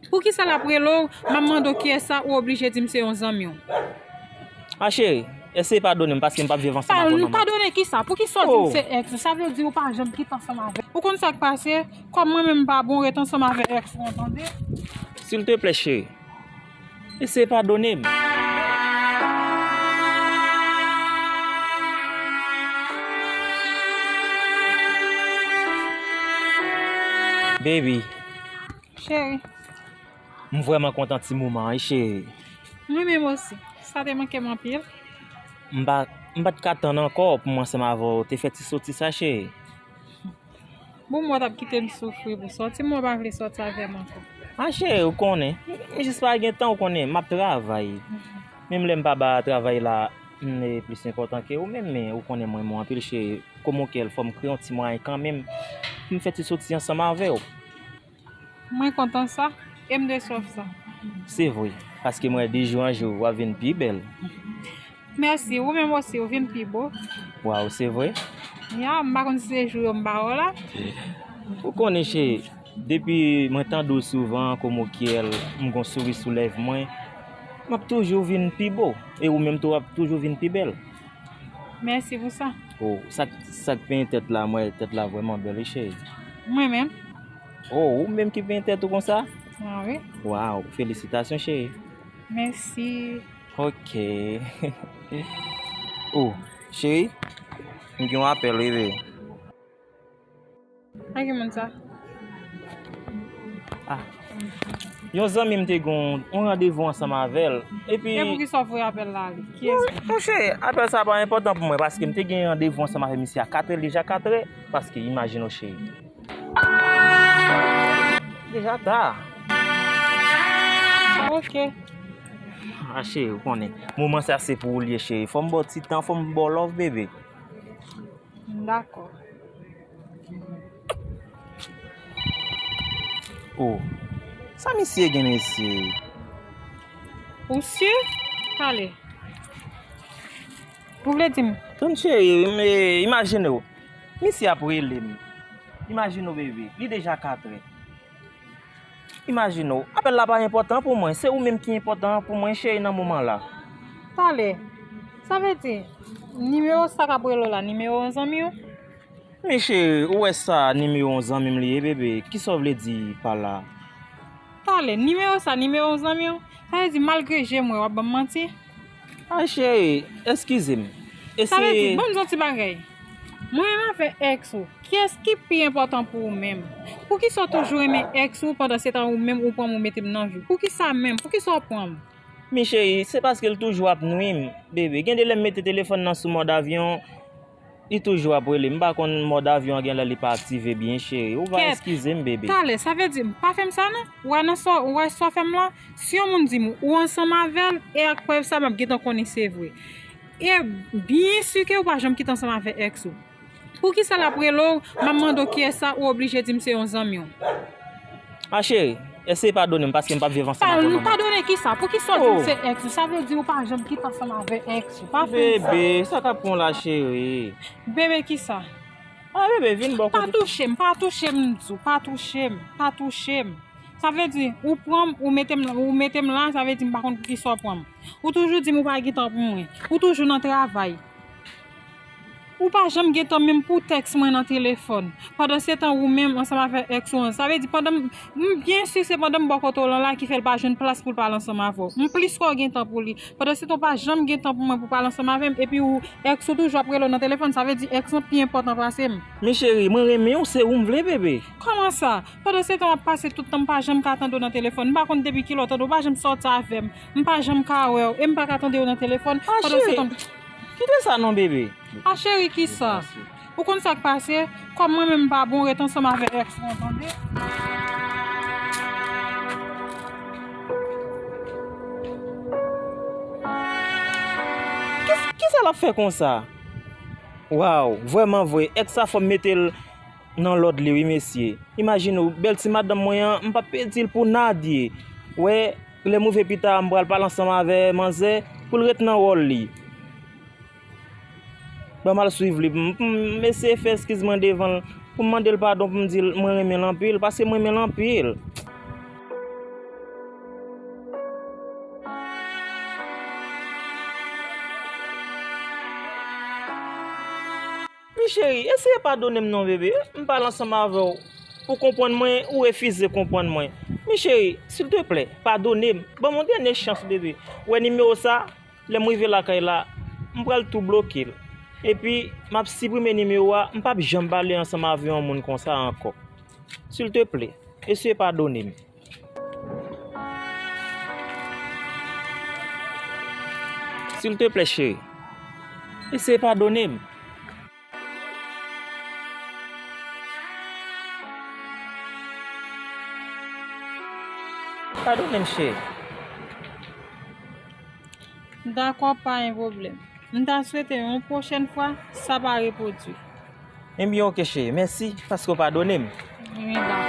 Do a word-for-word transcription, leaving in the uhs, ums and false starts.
Poukisa l ap rele w, m ap mande w kiyès sa, ou oblije di m se yon zanmi w? A cheri, eseye padone m paske m p ap viv ansanm avè w non mwen. Padone kisa? Poukisa w di m se ex ou? Sa vle di ou pa janm kite ansanm avè l. Ou konn sa k pase? Kòm mwen menm m pa bon, ret ansanm avè ex ou an, tande? Silteplè cheri, eseye padone m. Baby. Cheri. M vrèman kontan ti moman an, wi, cheri. Mwen menm osi. Sa te manke m anpil. M pa, m pa t ka tann ankò pou mwen ansanm avè w te fè ti soti sa, cheri. Bon, mwen t ap kite m soufri pou sòti, mwen pa vle sòti avè m ankò. A cheri, ou konnen, m jis pa gen tan, ou konnen, m ap travay. Menm lè m pa ba travay la, m plis enpòtan ke ou menm, men ou konnen mwen renmen w anpil, cheri. Kòm ou kwè l, fò m kreye yon ti mwayen kanmenm pou m fè ti soti ansanm avè w. Mwen kontan sa, e m te swaf sa. Se vre, paske m wè de jou an jou, w ap vin pi bèl. Mèsi, ou menm osi, ou vin pi bo. Waw, se vre? Ya, m pa konn si se jou yo m ba w la. Ou konnen, cheri, depi mwen tande w souvan, kòm ou kwè l, m gon souri sou lèv mwen, m ap toujou vin pi bo. E ou menm tou, w ap toujou vin pi bèl. Mèsi pou sa. Oh, sa, sa k penyen tèt la, mwen, tèt la vrèman bèl, wi, cheri. Mwen menm? Oh, ou menm ki penyen tèt ou konsa? Ah wi. Waw, felisitasyon, cheri. Mèsi. Ok. Oh, cheri, m gen yon apèl, wi, bebe. A ki moun sa? Ah. Yon zanmi m te gen yon, yon randevou ansanm avè l. Epi. E poukisa w voye apèl la ale? Kiyès? Monchè, apèl sa pa enpòtan pou mwen paske m te gen randevou ansanm avè misye a katrè, deja katrè. Paske imajine w, cheri. Deja ta. Ok. A cheri, ou konnen. Moman sa se pou ou l ye, cheri. Fò m ba w ti tan, fò m ba w love, bebe. Dakò. Oh, sa misye gen, mesye? Ou si? Pale. Ou vle di m? Tann cheri, m, eh, imajine w. Misye ap rele m. Imajine w, bebe. Li deja katrè. Imajine w, apèl la pa enpòtan pou mwen, se ou menm ki enpòtan pou mwen, cheri, nan moman la. Talè, sa vle di, nimewo sa k ap rele w la, nimewo yon zanmi w? Men cheri, ou wè sa, nimewo yon zanmi m li ye, bebe, kisa w vle di pa la? Talè, nimewo sa, nimewo yon zanmi w? Sa vle di, malgre je m wè, w ap ban m manti? Ay, cheri, eskize m. Sa vle di, ban m di yon ti bagay. Mwen menm avè ex ou, kiyès ki pi enpòtan pou ou menm? Poukisa w toujou renmen ex ou pandan se tan ou menm ou pran m ou mete m nan vi? Poukisa menm? Poukisa w pran m? Men cheri, se paske l toujou ap nwi m, bebe. Gen de lè m mete telefòn nan sou mòd avyon, li toujou ap rele m. M pa konn mòd avyon an gen lè li pa aktive byen, cheri. Ou va eskize m, bebe. Talè, sa vle di, pa fè m sa non. Ou wè nan sa, ou wè sa w fè m la? Si yon moun di m ou ansanm avè l, e ak prèv sa, m ap gentan konnen se vre. E byen si ke ou pa janm kite ansanm avè ex ou. Poukisa l ap rele w, m ap mande w kiyès sa, ou oblije di m se yon zanmi w? A cheri, eseye padone m paske m p ap viv ansanm avè w non. Padone kisa? Poukisa w di m se ex ou? Sa vle di ou pa janm kite ansanm avè ex ou. Pa fè m sa. Bebe, sa k ap pran w la, cheri? Bebe kisa? A bebe, vin bò kote. Pa touche m, pa touche m, m di w, pa touche m, pa touche m. Sa vle di, ou pran m, ou mete m, ou mete m la, sa vle di m pa konn poukisa w pran m. Ou toujou di m ou pa gen tan pou mwen. Ou toujou nan travay. Ou pa janm gen tan menm pou tèks mwen nan telefòn. Pandan se tan ou menm ansanm avèk ex ou an. Sa vle di pandan m, m byen si se pandan m bò kote w lan la ki fè l pa jwenn plas pou l pale ansanm avè w. M plis kwè w gen tan pou li. Pandan se tan ou pa janm gen tan pou mwen pou pale ansanm avè m. Epi ou, ex ou toujou ap rele w nan telefòn. Sa vle di ex lan pi enpòtan pase m. Men cheri, mwen renmen w, se ou m vle, bebe. Kòman sa? Pandan se tan w ap pase tout tan m pa janm ka tande w nan telefòn. M pa konn depi kilè w tande w pa janm sòti avè m. M pa janm ka wè w. E m pa ka tande w nan telefòn. A, pandan se tan. Kite sa non, bebe. A, cheri, kisa? Ou konn sa k pase? Kòm mwen menm m pa bon, ret ansanm avèk ex mwen, tande? Kis-, kisa l ap fè konsa? Waw, vrèman vre, ex sa fò m mete l nan lòd li wi, mesye. Imajine w, bèl ti madanm mwen an, m p ap pèdi l pou nadye. Wè, lè m rive pita, m pral pale ansanm avè manzè pou l ret nan wòl li. Ban m al swiv li, m, m, m eseye fè eskiz mwen devan l, pou m mande l padon, pou m di l mwen renmen l anpil, paske m renmen l anpil. Cheri, eseye padone m non, bebe. M pale ansanm avè w. Ou konprann mwen, ou refize konprann mwen. Men cheri, silteplè, padone m. Ban m yon dènye chans, bebe. Ou wè nimewo sa, lè m rive lakay la, m pral tou bloke l. Epi, m ap siprime nimewo a, m p ap janm pale ansanm avè yon moun konsa ankò. Silteplè, eseye padone m. Silteplè, cheri. Eseye padone m. Padone m, cheri. Dakò, pa gen pwoblèm. M ta swete yon pwochèn fwa, sa pa repwodui. Ebyen, oke, cheri. Mèsi paske w padone m. Wi, dakò.